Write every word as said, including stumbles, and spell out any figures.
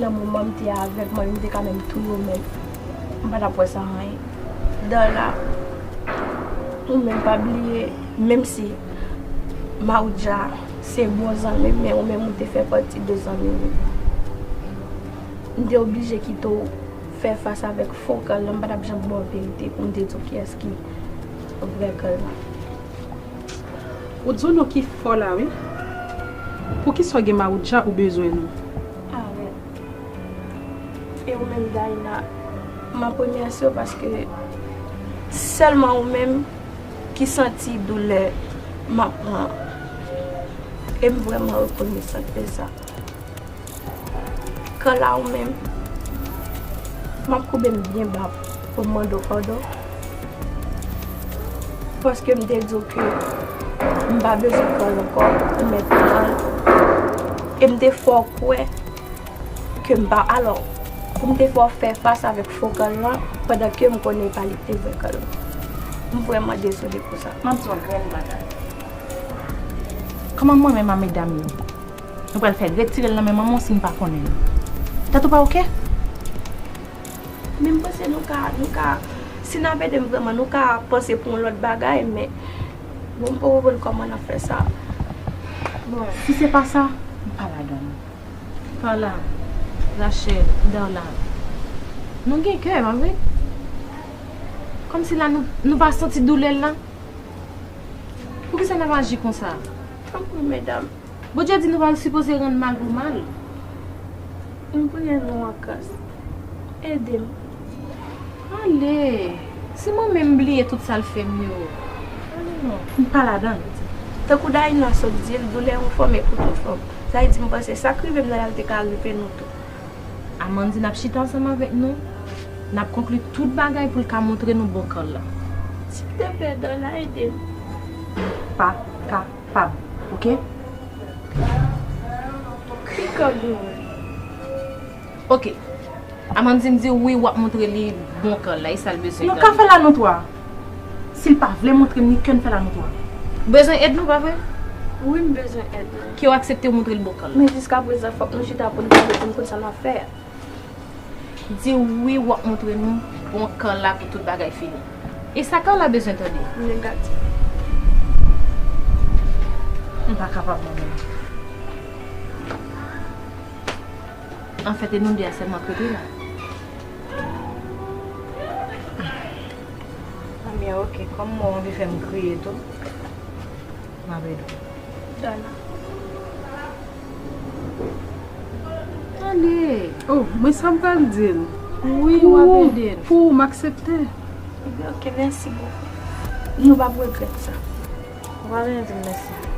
Nan moman m te avèk mwen, m te ka menm touye w, men m pa t ap wè sa anyen. Dòla, ou menm pa bliye, menm si Maudja se bon zanmi m, men ou menm ou te fè pati de zanmi m. M te oblije kite w fè fas avèk fo kè l lan, m pa t ap janm ba w verite pou m te di w kiyès ki vrè kè l lan. Ou di w non ki fò la, wi. Poukisa w gen Maudja ou bezwen nou? Arèt. E ou menm, Daïna, m ap remèsye w paske sèlman ou menm ki santi doulè m ap pran. E m vrèman rekonesan de sa. Kè la ou menm, m ap koube m byen ba pou m mande w padon. Paske m te di w ke m pa bezwen kè l ankò, ou mèt pran l. E m te fè w kwè ke m pa, alò, pou m te fè w fè fas avèk fo kè l lan, pandan ke m konnen e pa li ki te vrè kè l lan. M vrèman dezole pou sa. M ap di w yon grenn bagay. Kòman mwen menm a medam yo? Nou pral fè retire l nan men manman w si n pa konnen l. Tèt ou pa oke? Men m panse nou ka, nou ka, si n ap ede m vrèman, nou ka panse pou yon lòt bagay, men bon, m poko konn kòman n ap fè sa. Bon, si se pa sa, m pa ladan l. Carla, Rachel, Darla, nou gen kè, pa vre? Kòmsi la nou, nou pa santi doulè l la? Poukisa n ap aji konsa? Tanpri, medam. Bondye di nou pa sipoze rann mal pou mal. M priye nou ankò. Ede m. Ale, si mwen menm m bliye tout sa l fè m yo. Ale non. M pa ladan l. Tankou Daïna sot di l, doulè yon fanm e pou tout fanm. Sa vle di m panse sa k rive m nan la l te ka rive nou tou. Amandine ap chita ansanm avèk nou, n ap konkli tout bagay pou l ka montre nou bon kè l la. Silteplè, Darla, ede m. Pa kapab, oke? Ki kè w gen? Oke. Amandine di wi, w ap montre li bon kè l la, e sa l bezwen. Nou ka fè l a nou twa. Si l pa vle montre m ni kè n fè l a nou twa. Bezwen èd nou, pa vre? Wi, m bezwen èd nou. Ke w aksepte w montre l bon kè l la. Men jiskaprezan, fòk nou chita pou n pale, pou n konn sa n ap fè a. Di wi, w ap montre nou bon kè l la pou tout bagay fini. E sa kè l la bezwen tande. Negatif. M pa kapab mwen menm. Anfèt, e nou de a sèlman k rete la. Anbyen, oke, kòm mwen w anvi fè m kriye tou, m ap ede w. Dana. Ale. Oh, mwen sa m pral di l. Wi, w ap ede l. Pou ou, m aksepte. Ebyen, oke, mèsi bokou. Nou p ap regrèt sa. Ou pa bezwen di m mèsi.